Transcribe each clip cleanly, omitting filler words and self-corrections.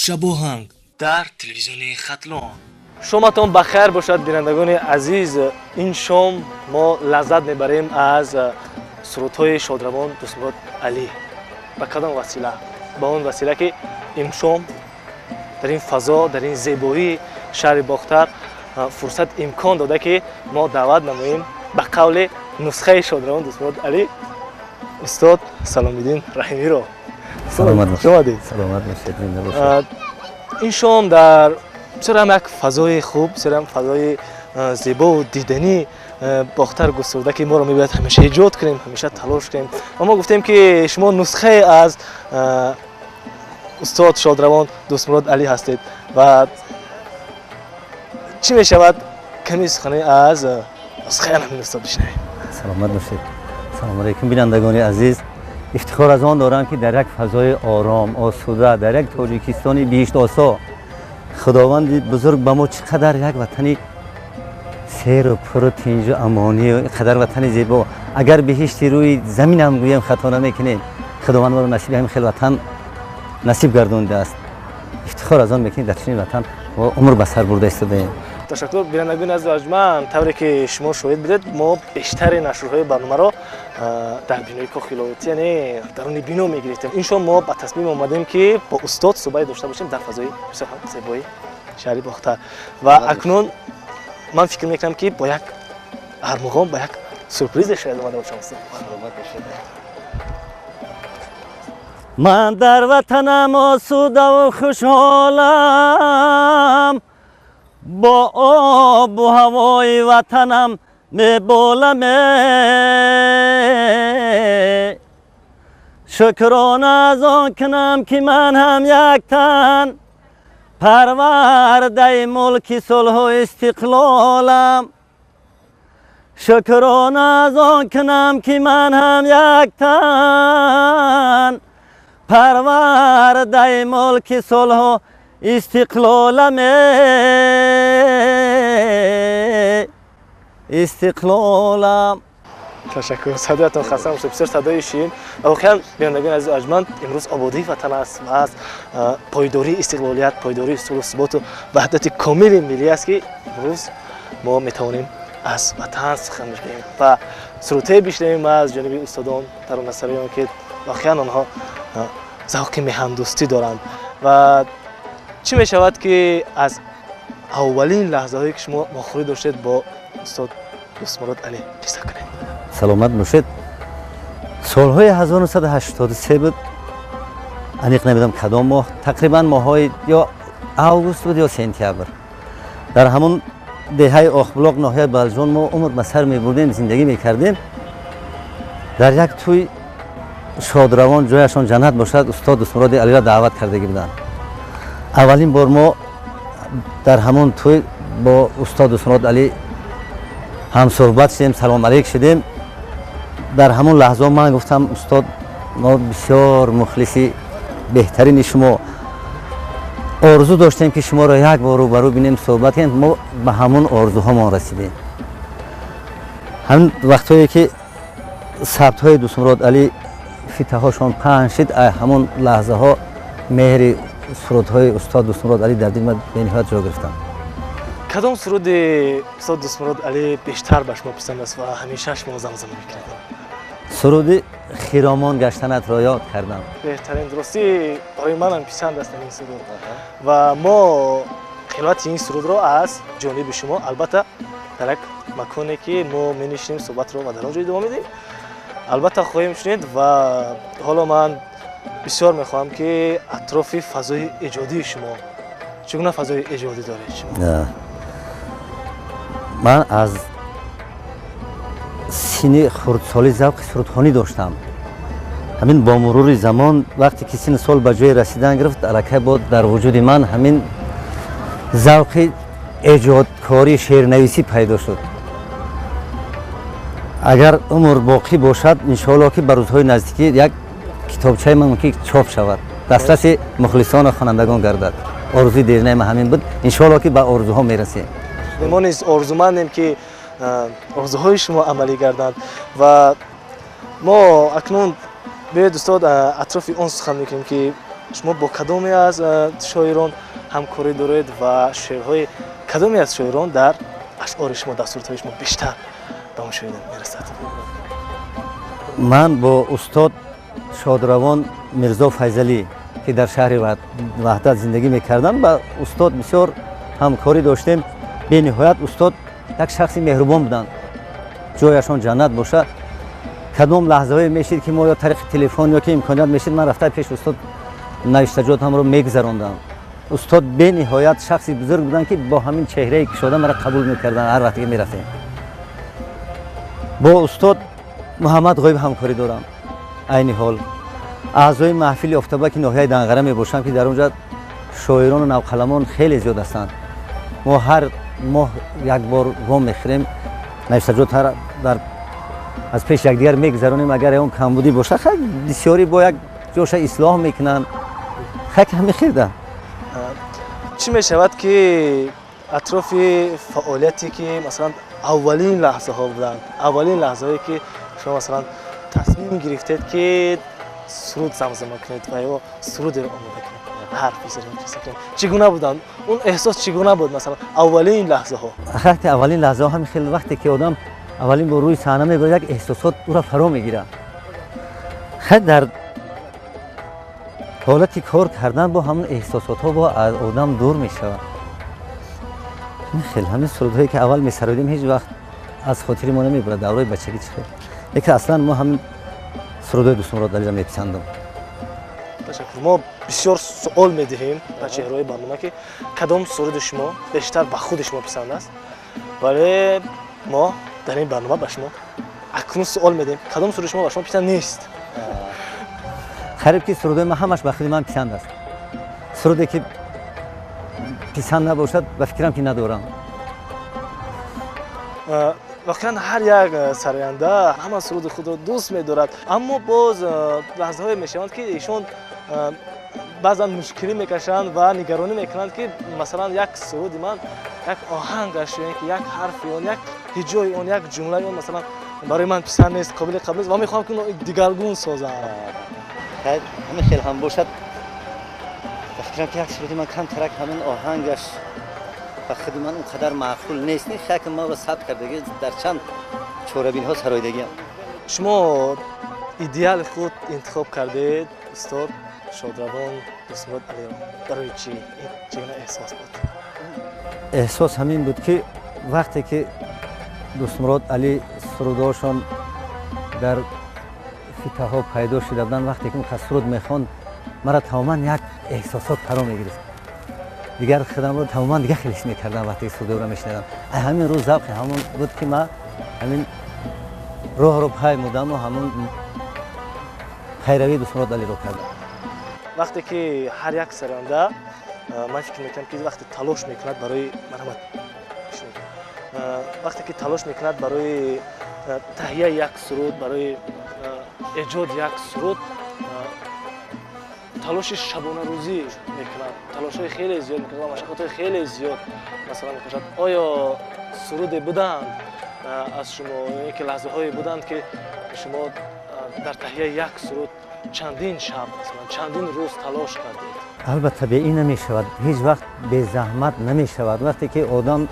Шабоҳанг дар телевизиони Хатлон. Шоматон ба хайр бошад, бинандагони азиз. Ин шом мо лаззат мебарем аз сурудҳои шодравон Дӯстмурод Алӣ. Ба кадом васила? Ба он васила ки ин шом дар ин фазо, дар ин зебоии шаҳри Бохтар фурсат имкон дода, ки мо даъват намоем ба қавли нусхаи шодравон Дӯстмурод Алӣ устод Саломиддин Раҳимиро. Саломат бошед. Саломат бошед. Ин шом дар бисёр ҳам як фазои хуб, бисёр ҳам фазои зебову диданӣ Бохтар густурда, ки моро мебояд ҳамеша эҷод кунем, ҳамеша талош кунем. Ва мо гуфтем, ки шумо нусхае аз устод шодравон Дӯстмурод Алӣ ҳастед ва чӣ мешавад, ками сухане аз нусхаи ҳамин устод бишнавем. Саломат бошед. Салому алайкум, бинандагони азиз. Ифтихор аз он дорам, ки дар як фазои ором, осуда, дар як Тоҷикистони биҳиштосо, Худованди бузург ба мо чӣ қадар як ватани серу пуру тинҷу амонию қадар ватани зебо, агар биҳишти рӯи заминам гӯем, хато намекунем, Худованд моро насиби ҳамин хел ватан насиб гардондааст. Ифтихор аз он мекунем, дар чунин ватан мо умр ба сар бурда истодаем. Ташаккур, бинандагони азиз арҷманд. Тавре ки шумо шоҳид будед, мо бештари нашрҳои барномаро дар бинои Кохи Лоҳутӣ, яъне даруни бино мегирифтем. Ин шом мо ба тасмим омадем, ки бо устод суҳбате дошта бошем дар фазои бисёр ҳам зебои шаҳри Бохтар. Ва акнун ман фикр мекунам, ки бо як армуғон, ба як сюрпризе шояд омада бошам. Ман дар ватанам осудаву хушҳолам, бо обу ҳавои ватанам меболаме. Шукрона аз он кунам, ки ман ҳам як тан парвардаи мулки сулҳу истиқлолам. Шукрона аз он кунам, ки ман ҳам як тан парвардаи мулки сулҳу истиқлоламе, истиқлолам. Ташаккур, садоятон хаста бошед, бисёр садои ширин. Ва воқеан, бинандагони азиз арҷманд, имрӯз ободии ватан аст ва аз пойдории истиқлолият, пойдории сулҳу суботу ваҳдати комили миллӣ аст, ки имрӯз мо метавонем аз ватан сухан бигӯем ва сурудҳое бишнавем аз ҷониби устодон таронасароён, ки воқеан онҳо завқи меҳандӯстӣ доранд. Ва чӣ мешавад, ки аз аввалин лаҳзаҳое, ки шумо вохӯрӣ доштед бо устод Дӯстмурод Алӣ, қисса кунед. Саломат бошед. Солҳои 1983 буд, аниқ намедонам кадом моҳ, тақрибан моҳҳои ё август буд, ё сентябр. Дар ҳамон деҳаи Охбулоқ, ноҳияи Балҷон, мо умр ба сар мебурдем, зиндагӣ мекардем. Дар як тӯй шодравон, ҷояшон ҷаннат бошад, устод Дӯстмуроди Алиро даъват кардагӣ буданд. Аввалин бор мо дар ҳамон тӯй бо устод Дӯстмурод Алӣ ҳамсӯҳбат шудем, салом алейк шудем. Дар ҳамон лаҳза ман гуфтам: «Устод, мо бисёр мухлиси беҳтарини шумо, орзу доштем, ки шуморо як бор рӯбарӯ бинем, суҳбат кунем». Мо ба ҳамон орзуҳомон расидем. Ҳамин вақтҳое ки сабтҳои Дӯстмурод Алӣ фитаҳошон паҳн шид, ҳамон лаҳзаҳо меҳри сурудҳои устод Дӯстмурод Алӣ дар дили ман бениҳоят ҷо гирифтанд. Кадом суруди устод Дӯстмурод Алӣ бештар ба шумо писанд аст ва ҳамеша шумо замзама мекунед? Суруди «Хиромон гаштанатро ёд кардам». Беҳтарин, дурустӣ, барои манам писанд аст ин суруд. Ва мо қироати ин сурудро аз ҷониби шумо, албатта, дар як маконе, ки мо менишинем суҳбатро ва дар он ҷо идома медиҳем, албатта, хоҳем шунид. Ва ҳоло ман бисёр мехоҳам, ки атрофи фазои эҷодии шумо, чӣ гуна фазои эҷодӣ доред шумо? Ман аз синни хурдсолӣ завқи сурудхонӣ доштам. Ҳамин бо мурури замон, вақте ки синни сол ба ҷое расидан гирифт, аллакай бо дар вуҷуди ман ҳамин завқи эҷодкорӣ, шеърнависӣ пайдо шуд. Агар умр боқӣ бошад, иншоалло, ки ба рӯзҳои наздикӣ як китобчаи ман мумкин чоп шавад, дастраси мухлисону хонандагон гардад. Орзуи деринаи ман ҳамин буд. Иншоалло, ки ба орзуҳо мерасем. Мо низ орзумандем, ки орзуҳои шумо амалӣ гарданд. Ва мо акнун, биёед, устод, атрофи он сухан мекунем, ки Шумо бо кадоме аз шоирон ҳамкорӣ доред ва шеърҳои кадоме аз шоирон дар ашъори шумо, дар сурудҳои шумо бештар ба мушоҳида мерасад? Ман бо устод шодравон Мирзо Файзалӣ, ки дар шаҳри Ваҳдат зиндагӣ мекарданд, ба устод бисёр ҳамкорӣ доштем. Бениҳоят устод як шахси меҳрубон буданд, ҷояшон ҷаннат бошад. Кадом лаҳзаҳое мешид, ки мо ё тариқи телефон ё ки имконият мешид, ман рафта пеш устод навиштаҷотамро мегузарондам. Устод бениҳоят шахси бузург буданд, ки бо ҳамин чеҳраи кушода маро қабул мекарданд ҳар вақте ки мерафтем. Бо устод Муҳаммад Ғоиб ҳамкорӣ дорам. Айни ҳол аъзои маҳфили Офтобаки ноҳияи Данғара мебошам, ки дар онҷа шоирону навқаламон хеле зиёд ҳастанд. Мо ҳар моҳ як бор вом мехӯрем, навиштаҷот дар аз пеш якдигар мегузаронем. Агар ягон камбудӣ бошад, хай бисёрӣ бо як ҷоша ислоҳ мекунанд. Хай ҳами хелда. Чӣ мешавад, ки атрофи фаъолияте, ки масалан аввалин лаҳзаҳо буданд, аввалин лаҳзаҳое, ки шумо масалан тасмим гирифтед, ки суруд замзама кунед ва ё сурудеро омода кунед, ҳарф бизанед, чӣ гуна буданд? Он эҳсос чӣ гуна буд, масалан аввалин лаҳзаҳо? Вақте аввалин лаҳзаҳо ҳами хел, вақте ки одам аввалин бор рӯи саҳна мебарад, як эҳсосот ӯро фаро мегирад. Хай дар ҳолати кор кардан бо ҳамон эҳсосотҳо бо аз одам дур мешавад. Хел ҳамин сурудҳое, ки аввал месароидем, ҳеҷ вақт аз хотири мо намебарад, давраи бачагӣ чӣ хел. Лекин аслан мо ҳамин сурудҳои Дӯстмурод Алиро меписандам. Ташаккур. Мо бисёр суол медиҳем ба чеҳраҳои барнома, ки кадом суруди шумо бештар ба худи шумо писанд аст, вале мо дар ин барнома ба шумо акнун суол медиҳем, кадом суруди шумо ба шумо писанд нест? Қариб ки сурудҳои ман ҳамаш ба худи ман писанд аст. Суруде, ки писанд набошад, ба фикрам, ки надорам. Воқеан, ҳар як сароянда ҳама суруди худро дӯст медорад, аммо боз лаҳзаҳое мешаванд, ки ишон баъзан мушкилӣ мекашанд ва нигаронӣ мекунанд, ки масалан як суруди ман, як оҳангаш ё ин ки як ҳарфи он, як ҳиҷои он, як ҷумлаи он масалан барои ман писанд нест, қобили қабул нест ва мехоҳам, ки дигаргун созам. Ҳамин хел ҳам бошад, ба фикрам, ки як суруди ман камтарак ҳамин оҳангаш ба худи ман он қадар маъқул нест. Хак маро сабт кардаги, дар чанд чорабинҳо сароидагиам. Шумо идеали худ интихоб кардед устод шодравон Дӯстмурод Алиро. Барои чӣ? Ин чӣ гуна эҳсос буд? Эҳсос ҳамин буд, ки вақте ки Дӯстмурод Али сурудҳошон дар фитаҳо пайдо шуда буданд, вақте ки он кас суруд мехонд, мара тамоман як эҳсосот фаро мегирифт. Дигар худамро тамоман дигар хел ҳис мекардам, вақте ки сурудро мешунидам. Ҳамин рӯз завқи ҳамон буд, ки ман ҳамин роҳро паймудаму ҳамон пайравии Дӯстмурод Алиро кардам. Вақте ки ҳар як сароянда, ман фикр мекунам, ки вақте талош мекунад барои марҳамат, вақте ки талош мекунад барои таҳияи як суруд, барои эҷоди як суруд, талоши шабонарӯзӣ мекунад, талошҳои хеле зиёд мекунад ва машаққатҳои хеле зиёд масалан мекашад. Оё суруде буданд аз шумо ё ки лаҳзаҳое буданд, ки шумо дар таҳияи як суруд чандин шаб, масалан чандин рӯз талош кардед? Албатта, бе ин намешавад, ҳеҷ вақт безаҳмат намешавад. Вақте ки одам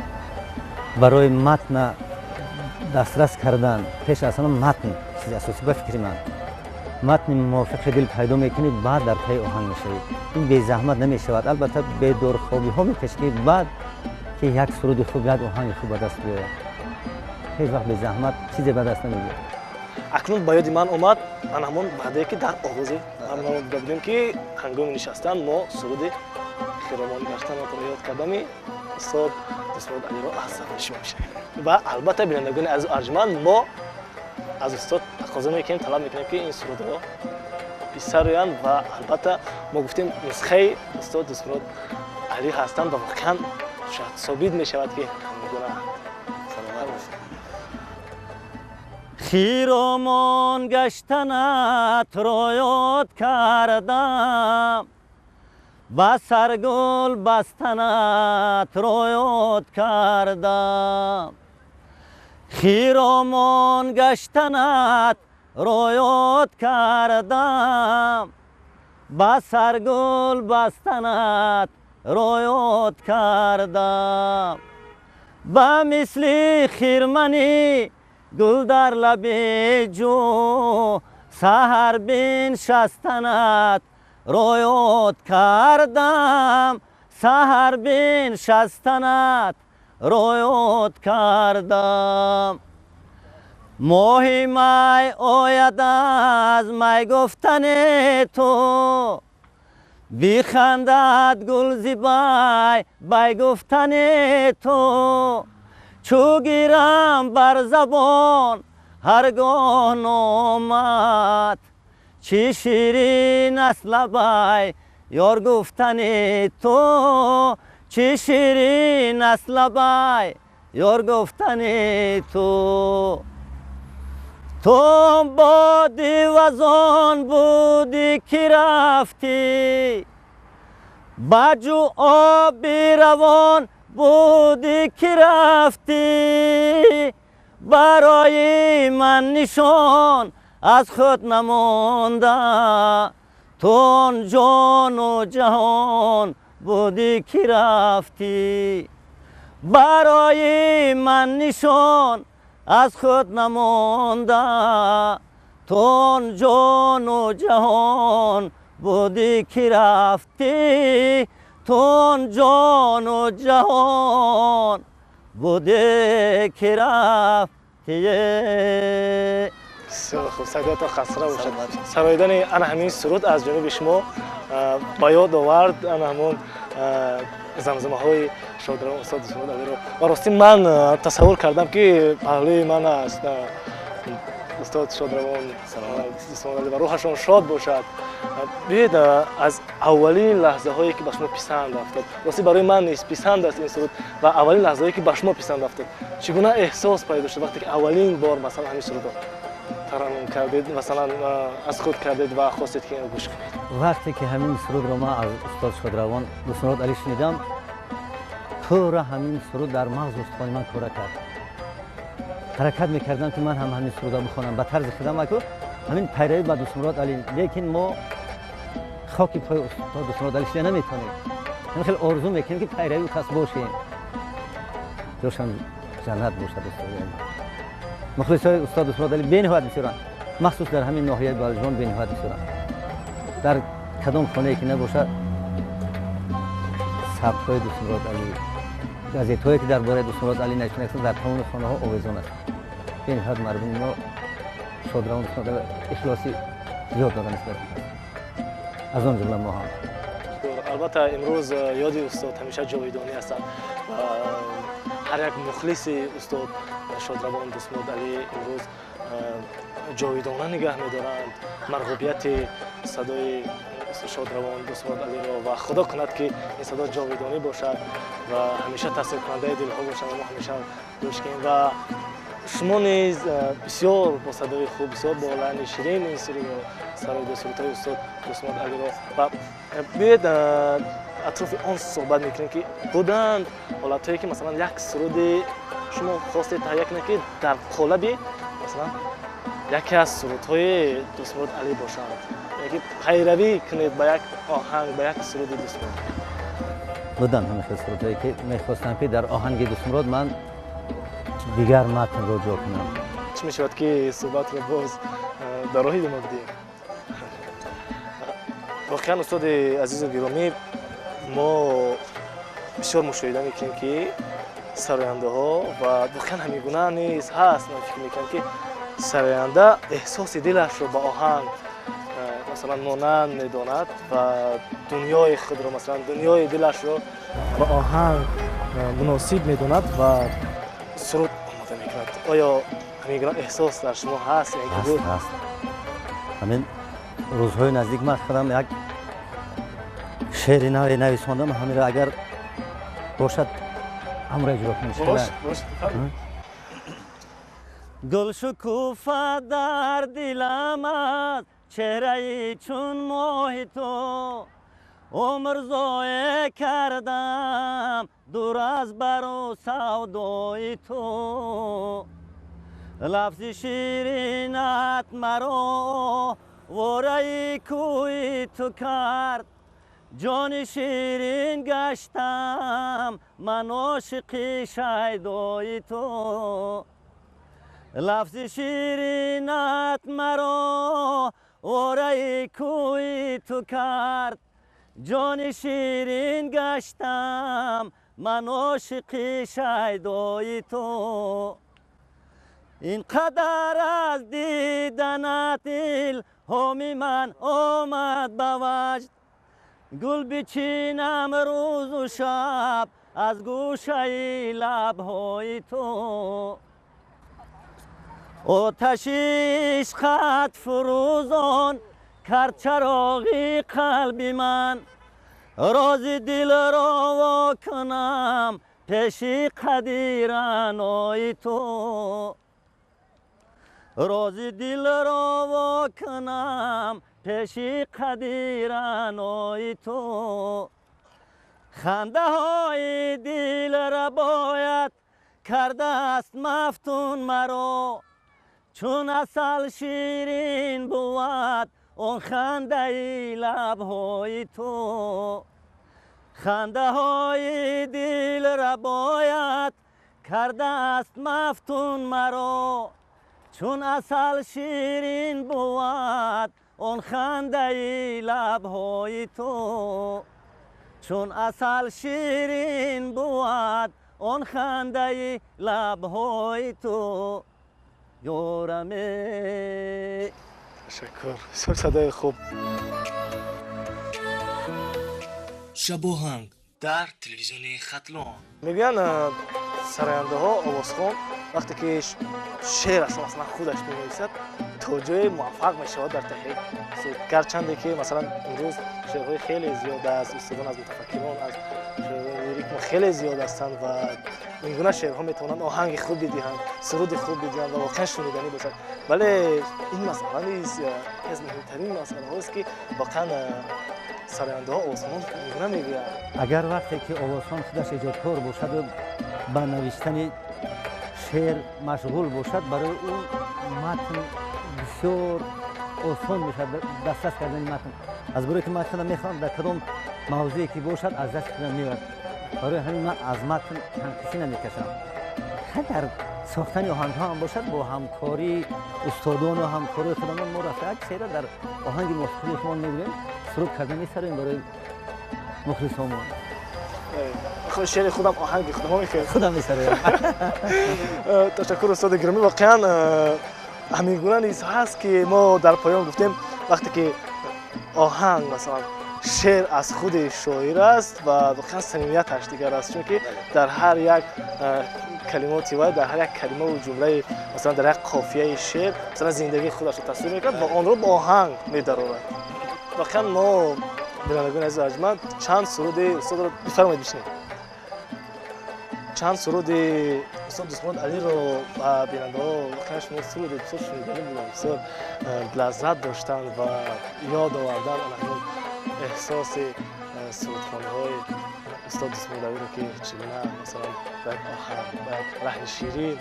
барои матна дастрас кардан, пеш аз ҳама матн чизи асосӣ ба фикри ман, матни мувофиқи дил пайдо мекунӣ, баъд дар пайи оҳанг мешавӣ. Ин безаҳмат намешавад. Албатта, бедорхобиҳо мекашӣ, ки баъд ки як суруди хуб, як оҳанги хуб ба даст биёяд. Ҳеҷ вақт безаҳмат чизе ба даст намеояд. Акнун ба ёди ман омад ман ҳамон ваъдае, ки дар оғози барнома дода будем, ки ҳангоми нишастан мо суруди «Хиромон гаштанатро ёд кардами» устод Дӯстмурод Алиро аз забони шумо мешунавем. Ва албатта, бинандагони азизу арҷманд, мо аз устод тақозо мекунем, талаб мекунем, ки ин сурудро бисароянд. Ва албатта, мо гуфтем, нусхаи устод Дӯстмурод Али ҳастанд ва воқеан шояд собит мешавад, ки ҳамин. Саломат бошед. Хиромон гаштанатро ёд кардам, ба саргул бастанатро ёд кардам. Хиромон гаштанатро ёд кардам. Ба сар гул бастанат роёд кардам, ба мисли хирмани гул дар лаби ҷӯ саҳар биншастанат роёд кардам, саҳар биншастанат роёд кардам. Моҳи май ояд аз май гуфтани ту, бихандад гул зи бай бай гуфтани ту. Чу гирам бар забон ҳаргоҳ номат, чӣ ширин аст лабай ёр гуфтани ту, чӣ ширин аст лабай ёр гуфтани ту. Ту боди вазон будӣ ки рафтӣ, ба ҷӯ оби равон будӣ ки рафтӣ. Барои ман нишон аз худ намонда, ту он ҷону ҷаҳон будӣ ки рафтӣ. Барои ман нишон аз худ намонда, ту он ҷону ҷаҳон будӣ ки рафтӣ, ту он ҷону ҷаҳон будӣ ки рафтӣ. Бисёр хуб, садоятон хасра бошад. Сароидани ана ҳамин суруд аз ҷониби шумо ба ёд овард ана ҳамон замзамаҳои шодравон устод Дӯстмурод Алиро. Ва ростӣ ман тасаввур кардам, ки паҳлӯи ман аст устод шодравон Дӯстмурод Али ва рӯҳашон шод бошад. Биёед, аз аввалин лаҳзаҳое, ки ба шумо писанд афтод, ростӣ барои ман низ писанд аст ин суруд, ва аввалин лаҳзаҳое, ки ба шумо писанд афтод, чӣ гуна эҳсос пайдо шуд, вақте ки аввалин бор, масалан, ҳамин сурудро тараннум кардед, масалан, аз худ кардед ва хостед, ки инро гӯш кунед? Вақте ки ҳамин сурудро ман аз устод шодравон Дӯстмурод Али шунидам, пурра ҳамин суруд дар мағзу устухони ман кора кард. Ҳаракат мекардам, ки ман ҳам ҳамин сурудро бихонам ба тарзи худам, аку ҳамин пайравӣ ба Дӯстмурод Али. Лекин мо хоки пои устод Дӯстмурод Али шуда наметавонем. Ҳамин хел орзу мекунем, ки пайрави ӯ кас бошем. Ҷошам ҷаннат бошад устоди. Мухлисои устод Дӯстмурод Али бениҳоят бисёранд, махсус дар ҳамин ноҳияи Балҷувон бениҳоят бисёранд. Дар кадом хонае ки набошад, сабтҳои Дӯстмурод Али, газетҳое, ки дар бораи Дӯстмурод Али навишта, дар тамоми хонаҳо овезон аст. Бениҳоят мардуми мо шодравон Дӯстмурод Али ихлоси зиёд доранд нисбат, аз он ҷумла мо ҳам. Албатта, имрӯз ёди устод ҳамеша ҷовидонӣ ҳастанд ва ҳар як мухлиси устод шодравон Дӯстмурод Али имрӯз ҷовидона нигаҳ медоранд марғубияти садои шодравон Дӯстмурод Алиро, ва худо кунад, ки ин садо ҷовидонӣ бошад ва ҳамеша таъсиркунандаи дилҳо бошад ва мо ҳамеша гӯш кунем. Ва шумо низ бисёр бо садои хуб, бисёр бо лаҳни ширин ин сурудро сароида, сурудҳои устод Дӯстмурод Алиро. Ва биёед, атрофи он суҳбат мекунем, ки буданд ҳолатҳое, ки, масалан, як суруди шумо хостед таҳия кунед, ки дар қолаби, масалан, яке аз сурудҳои Дӯстмурод Али бошанд, яке пайравӣ кунед ба як оҳанг, ба як суруди Дӯстмурод? Буданд ҳамин хел сурудҳое, ки мехостам, ки дар оҳанги Дӯстмурод ман дигар матнро ҷо кунам. Чӣ мешавад, ки суҳбатро боз дар роҳи идома бидиҳем? Воқеан, устоди азизу гиромӣ, мо бисёр мушоҳида мекунем, ки сарояндаҳо, ва воқеан ҳамин гуна низ ҳаст, ман фикр мекунам, ки сароянда эҳсоси дилашро ба оҳанг, масалан, монанд медонад ва дунёи худро, масалан, дунёи дилашро ба оҳанг муносиб медонад ва суруд омода мекунад. Оё ҳамин гуна эҳсос дар шумо ҳаст? Ҳаст. Ҳамин рӯзҳои наздик ман худам як шеъри наве нависондам. Ҳаминро агар бошад, ҳамро иҷро кунем. Гул шукуфа дар дилам аз чеҳраи чун моҳи ту, умр зоеъ кардам дур аз бару савдои ту. Лафзи ширинат маро вораи кӯи ту кард ҷони ширин гаштам ман ошиқи шайдои ту лафзи ширинат маро вораи кӯи ту кард ҷони ширин гаштам ман ошиқи шайдои ту ин қадар аз диданат илҳоми ман омад ба ваҷд гул бичинам рӯзу шаб аз гӯшаи лабҳои ту оташи ишқат фурӯзон кард чароғи қалби ман рози дилро во кунам пеши қади раънои ту рози дилро во кунам пеши қади раънои ту хандаҳои дилрабоят кардааст мафтун маро чун асал ширин бувад он хандаи лабҳои ту хандаҳои дилрабоят кардааст мафтун маро чун асал ширин бувад он хандаи лабҳои ту чун асал ширин бувад он хандаи лабҳои ту ёраме. Ташаккур, бисёр садои хуб. Шабоҳанг дар телевизиони Хатлон. Мегӯянд сарояндаҳо, овозхон вақте ки шеър аслан масалан худаш менависад то ҷое муваффақ мешавад дар таҳқиқ. Гарчанде ки масалан имрӯз шеърҳои хеле зиёд аз устодон, аз мутафаккирон, аз лирикмо хеле зиёд ҳастанд ва ин гуна шеърҳо метавонанд оҳанги хуб бидиҳанд, суруди хуб бидиҳанд ва воқеан шуниданӣ бошад. Вале ин масъала низ яке аз муҳимтарин масъалаҳоест ки воқеан сарояндаҳо, овозхонон ин гуна мегӯянд. Агар вақте ки овозхон худаш эҷодкор бошаду ба навиштани шеър машғул бошад, барои ӯ матн бисёр осон мешавад дастрас кардани матн. Аз барое ки матнро мехоҳам дар кадом мавзӯе ки бошад аз дасти худам меояд. Барои ҳамин ман аз матн танқисӣ намекашам. Дар сохтани оҳангҳо ҳам бошад бо ҳамкории устодону ҳамкории худамон мо рафта як шеъра дар оҳанги мувофиқи худамон мегӯем, суруд карда месароем барои мухлисонмон. Шеъри худам оҳанги худам мекунем. Худам месароям. Ташаккур устоди гиромӣ. Воқеан ҳамин гуна низ ҳаст ки мо дар поён гуфтем вақте ки оҳанг масалан шеър аз худи шоир аст ва воқеан самимияташ дигар аст, чунки дар ҳар як калимоти вай, дар ҳар як калимаву ҷумлаи масалан дар як қофияи шеър масалан зиндагии худашро тасвир мекунад ва онро бо оҳанг медарорад. Воқеан мо бинандагони азизу арҷманд чанд суруди устодро бифармоед бишнед. Чанд суруди устод Дӯстмурод Алиро ба бинандаҳо воқеан шумо суруди бисёр шуниданӣ буданд, бисёр лаззат доштанд ва ёд овардан ҳамин эҳсоси сурудхонаҳои устод Дӯстмурод Алиро ки чӣ гуна масалан ба як оҳанг, ба як лаҳни ширин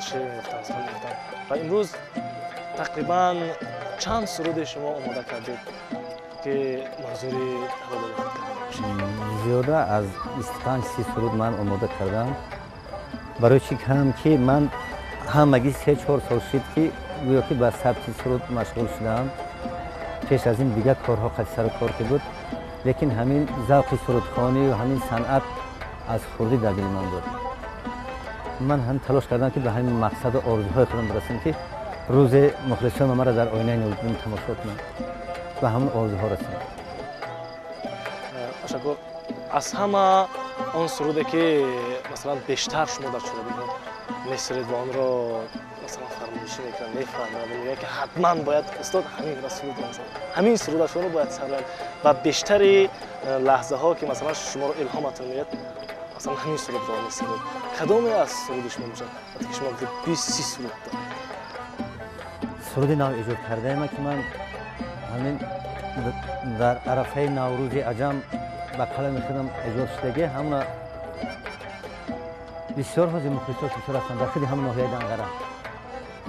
шеър мегуфтанд, сухан мегуфтанд. Ва имрӯз тақрибан чанд суруде шумо омода кардед ки манзури ҳаводори худ карда бошед? Зиёда аз 25-30 суруд ман омода кардам. Барои чӣ кам ки ман ҳамагӣ 3-4 сол шуд ки гӯё ки ба сабти суруд машғул шудам. Пеш аз ин дигар корҳо қати сару кор ки буд, лекин ҳамин завқи сурудхонӣ ва ҳамин санъат аз хурдӣ дар дили ман буд. Ман ҳам талош кардам ки ба ҳамин мақсаду орзуҳои худам бирасам ки рӯзе мухлисони маро дар оинаи нурбин тамошо кунанд, ба ҳамон орзуҳо расам. Ташаккур. Аз ҳама он суруде ки масалан бештар шумо дар чорабиниҳо месуред ва онро масалан фармоишӣ мекунанд, мефаҳманд ва мегӯянд ки ҳатман бояд устод ҳамин сурудро масалан ҳамин сурудашонро бояд сарояд ва бештари лаҳзаҳо ки масалан шуморо илҳоматон меояд масалан ҳамин сурудро месуред. Кадоме аз суруди шумо бошад? Вақте ки шумо гуфтед 20-30 суруд доред. Суруди нав эҷод кардаем ки ман ҳамин дар арафаи Наврӯзи аҷам ба қалами худам эҷод шудагӣ, ҳамона бисёр ҳозир мухлисош бисёр ҳастанд дар худи ҳамон ноҳияи Данғара.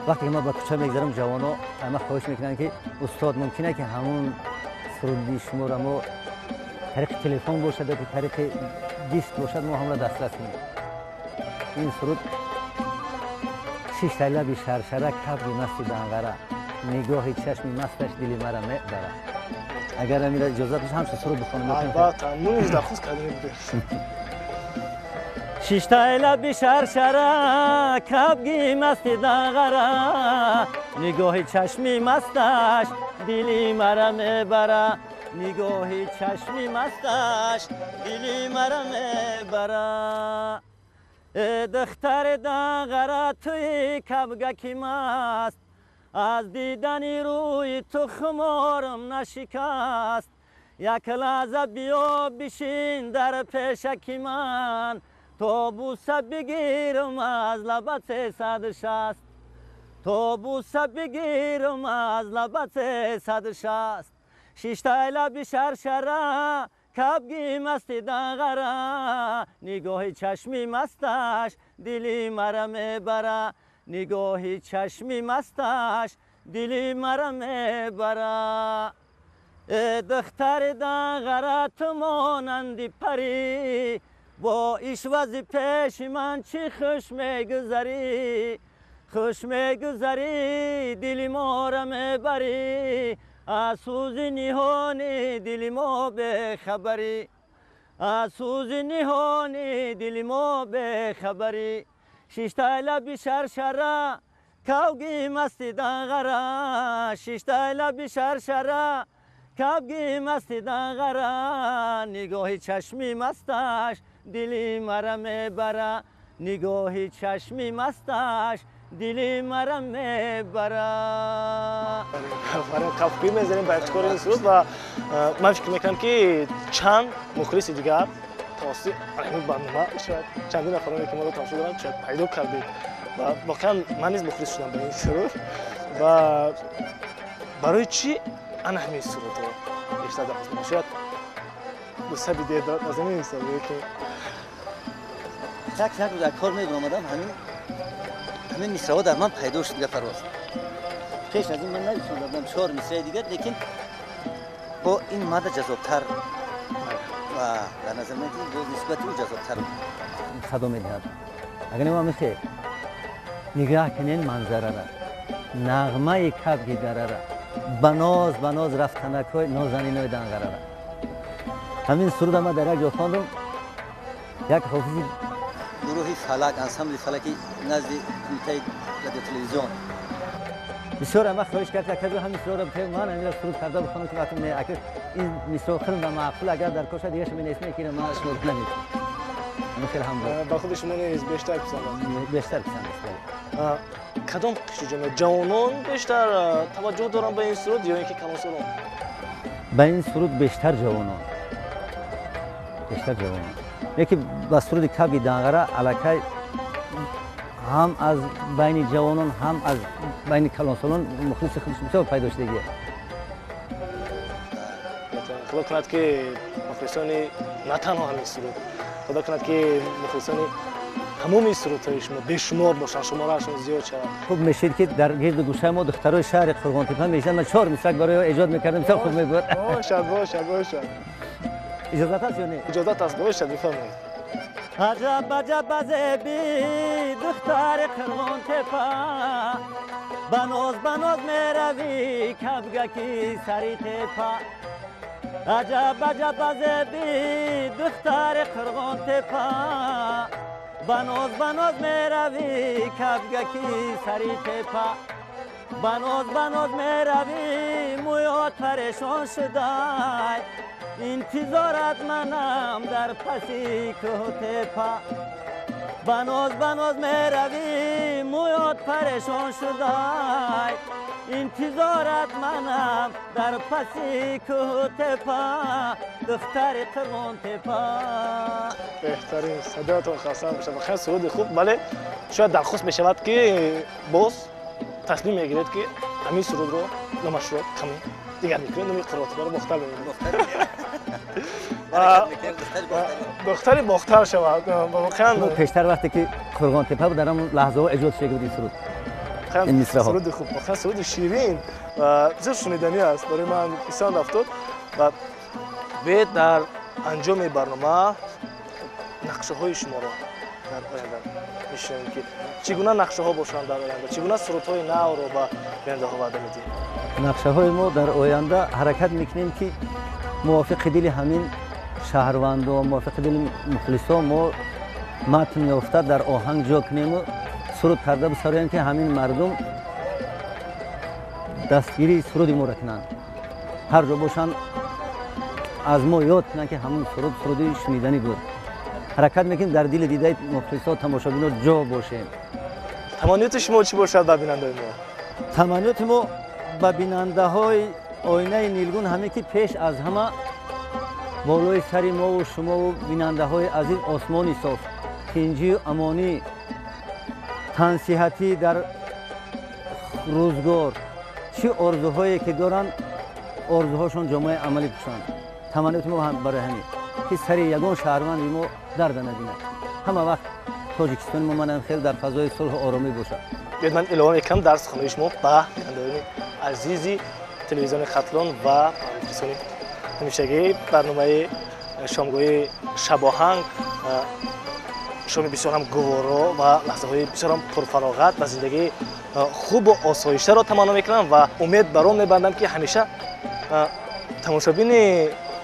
Вақте ки ман ба кӯча мегзарам, ҷавонҳо ама хоҳиш мекунанд, ки устод, мумкин ки ҳамун суруди шуморо мо тариқи телефон бошад ё ки тариқи диск бошад, мо ҳамро дастрас кунем. Ин суруд: шиштай лаби шаршара, кабги масти данғара, нигоҳи чашми масташ дили мара мебара. Агар амира иҷозат бошад, ҳамчун суруд бихонам. Албатта, мо низ дархост кардем. Шиштай лаби шаршара, кабги масти данғара, нигоҳи чашми масташ дили мара мебара, нигоҳи чашми масташ дили мара мебара. Э духтари данғара, туи кабгаки маст, аз дидани рӯи ту хуморам нашикаст. Як лаҳза биё бишин дар пешаки ман, то буса бигирам аз лабат 360, то буса бигирам аз лабат 360. Шиштай лаби шаршара, кабги масти данғара, нигоҳи чашми масташ дили мара мебара, нигоҳи чашми масташ дили мара мебара. Э духтари данғара, ту монанди парӣ, бо ишвази пеши ман чӣ хуш мегузарӣ, хуш мегузарӣ, дили мора мебарӣ, аз сӯзи ниҳони дили мо бехабарӣ, аз сӯзи ниҳони дили мо бехабарӣ. Шиштай лаби шаршара, кавги масти данғара, шиштай лаби шаршара, кабги масти данғара, нигоҳи чашми масташ дили мара мебара, нигоҳи чашми масташ дили мара мебара. Кафкӯӣ мезанем ба ифтихори ин суруд ва ман фикр мекунам, ки чанд мухлиси дигар тавассути ҳамин барнома, шояд чандин нафароне, ки моро тамошо доранд, шояд пайдо кардед ва воқеан ман низ мухлис шудам ба ин суруд. Ва барои чӣ ана ҳамин сурудро бештар дархост мекунам? Шояд буса бидиҳед аз ҳамин ҳисоб ки як рӯз аз кор мебаромадам, ҳамин мисраҳо дар ман пайдо шуд. Гапа рост, пеш аз ин ман нависонда будам чор мисраи дигар, лекин бо ин мада ҷазобтар ва дар назар ман боз нисбати ӯ ҷазобтар садо медиҳад. Агар нема мехе нигаҳ кунен манзарара, нағмаи кабги дарара, ба ноз ба ноз рафтанакҳои нозанинои данғарара. Ҳамин суруда ман дар як ҷо хондум, як ҳофизи гурӯҳи Фалак, ансамбли Фалаки назди Кумитаи радиотелевизион, бисёр ама хоҳиш кард, ки акаҷо, ҳамин мисраро бихе, ман ҳаминро суруд карда бихонам, ки вақте не, ака ин мисро хеле маъқул, агар дар кор шад, дигаша менависем, ки ман шумо намедонам. Ҳамин хеле ҳам буд. Ба худи шумо низ бештар писанд аст? Бештар писанд аст, бале. Кадом қишри ҷомеа, ҷавонон бештар таваҷҷӯҳ доранд ба ин суруд ё ин ки калонсолон? Ба ин суруд бештар ҷавонон, бештар ҷавонон, лекин ба суруди кабги данғара аллакай ҳам аз байни ҷавонон, ҳам аз байни калонсолон мухлиси худаш бисёр пайдо шудагия. Худо кунад, ки мухлисони на танҳо ҳамин суруд, худо кунад, ки мухлисони тамоми сурудҳои шумо бешумор бошанд, шумораашон зиёд шавад. Хуб мешид, ки дар гирду гӯшаи мо духтарои шаҳри Қурғонтепа мешиданд, ман чор мисрак барои эҷод мекардам, бисёр хуб мебуд. Бошад, бошад, бошад. Иҷозат аст ё не? Иҷозат аст, бошад, бифармоед. Аҷаб, аҷаб азеби духтари Қурғонтепа, ба ноз ба ноз меравӣ, кабгаки сари тепа. Аҷаб, аҷаб азеби духтари Қурғонтепа, ба ноз ба ноз меравӣ, кабгаки сари тепа. Ба ноз ба ноз меравӣ, мӯёт парешон шудай, интизорат манам дар паси кӯҳу тепа. Ба ноз ба ноз меравӣ, мӯёт парешон шудай, интизорат манам дар паси кӯҳу тепа, духтари Қурғонтепа. Беҳтарин, садоятон хаста бошад. Хеле суруди хуб. Бале, шояд дархост мешавад, ки боз тасмим мегиред, ки ҳамин сурудро номашро каме дигар мекунед, номи Қурғонтепаро Бохтар мемонед, духтари Бохтар шавад воқеан. Пештар вақте ки Қурғонтепа буд, дар ҳамон лаҳзаҳо эҷод шуда буд ин суруд. Воқеан суруди хуб, воқеан суруди ширин ва бисёр шуниданӣ аст. Барои ман писанд афтод. Ва биёед дар анҷоми барнома нақшаҳои шуморо дар оянда мешунавем, ки чӣ гуна нақшаҳо бошанд дар оянда, чӣ гуна сурудҳои навро ба бинандаҳо ваъда медиҳем? Нақшаҳои мо дар оянда ҳаракат мекунем, ки мувофиқи дили ҳамин шаҳрвандо, мувофиқи дили мухлисо мо матн ёфта дар оҳанг ҷо кунему суруд карда бисароем, ки ҳамин мардум дастгирии суруди моро кунанд, ҳар ҷо бошанд аз мо ёд кунанд, ки ҳамун суруд суруди шуниданӣ буд. Ҳаракат мекунем дар дили дидаи мухлисо, тамошобино ҷо бошем. Таманниёти шумо чӣ бошад ба бинандаҳои мо? Таманниёти мо ба бинандаҳои оинаи нилгун ҳаме, ки пеш аз ҳама болои сари мову шумову бинандаҳои азиз осмони соф, тинҷию амонӣ, тансиҳатӣ дар рӯзгор, чӣ орзуҳое ки доранд, орзуҳошон ҷомаи амалӣ пӯшанд. Таманниёти мо барои ҳамин, ки сари ягон шаҳрванди мо дарда набинад. Ҳама вақт Тоҷикистони мо манам хел дар фазои сулҳу оромӣ бошад. Биёед ман илова мекунам дар суханои шумо ба бинандагони азизи телевизиони Хатлон ва мухлисони ҳамешагии барномаи шомгоҳи шабоҳанг, шоми бисёр ҳам гуворо ва лаҳзаҳои бисёр ҳам пурфароғат ва зиндагии хубу осоиштаро таманно мекунам ва умед бар он мебандам, ки ҳамеша тамошобини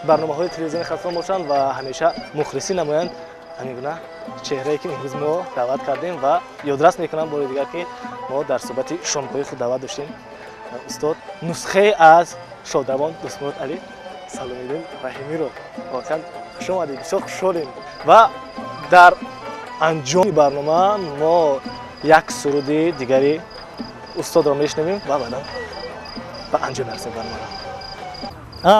барномаҳои телевизиони Хатлон бошанд ва ҳамеша мухлисӣ намоянд ҳамин гуна чеҳрае, ки имрӯз мо даъват кардем. Ва ёдрас мекунам бори дигар, ки мо дар суҳбати шомгоҳи худ даъват доштем устод нусхае аз шодравон Дӯстмурод Алӣ Саломиддин Раҳимиро. Воқеан хуш омадед, бисёр хушҳолем. Ва дар анҷоми барнома мо як суруди дигари устодро мешунавем ва баъдан ба анҷом мерасем барномаро.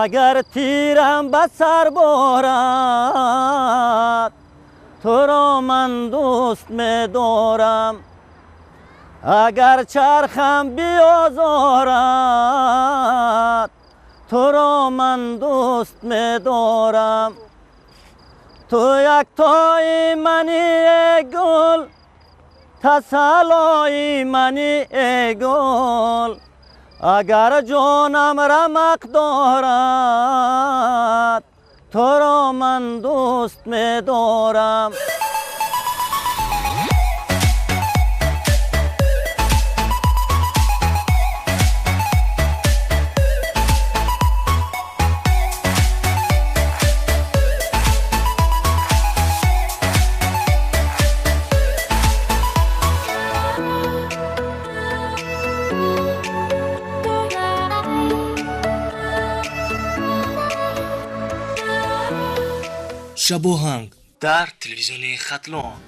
Агар тирам ба сар борад, туро ман дӯст медорам, агар чархам биозорад, туро ман дӯст медорам. Ту яктои мани, эй гул, тасаллои мани, эй гул, агар ҷонам рамақ дорад, туро ман дӯст медорам. Шабоҳанг дар телевизиони Хатлон.